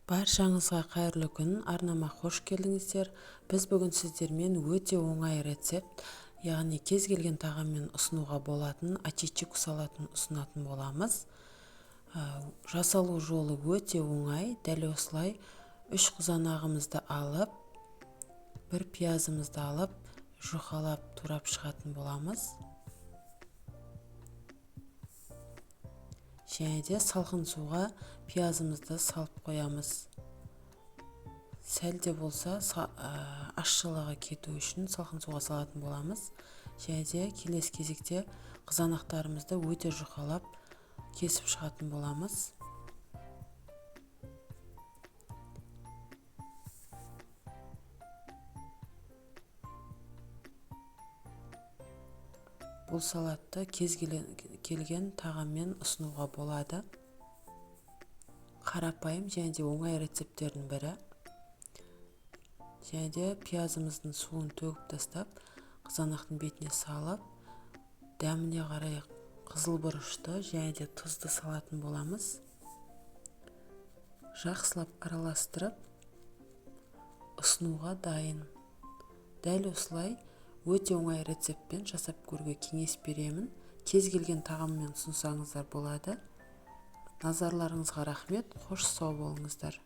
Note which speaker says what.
Speaker 1: Баршаңызға қайырлы күн! Арнама қош келдіңіздер! Біз бүгін сіздермен өте оңай рецепт, яғни кез келген тағаммен ұсынуға болатын ачичику салатын ұсынатын боламыз. Жасалу жолы өте оңай. Дәл осылай 3 қызанағымызды алып, бір пиязымызды алып, жұқалап турап шығатын боламыз. Және де салқын суға пиязымызды салып қоямыз. Сәл де болса ащылығы кету үшін салқын суға салатын боламыз. Және де келесі кезекте қызанақтарымызды өте жұқалап кесіп шығатын боламыз. Бұл салатты кез келген тағаммен ұсынуға болады. Қарапайым және де оңай рецепттердің бірі. Және де пиязымыздың суын төгіп тастап, қызанақтың бетіне салып, дәміне қарай қызыл бұрышты және де тұзды салатын боламыз. Жақсылап араластырып, ұсынуға дайын. Дәл осылай өте оңай рецептпен жасап көруге кеңес беремін. Кез келген тағаммен ұсынсаңыздар болады. Назарларыңызға рахмет. Қош сау болыңыздар.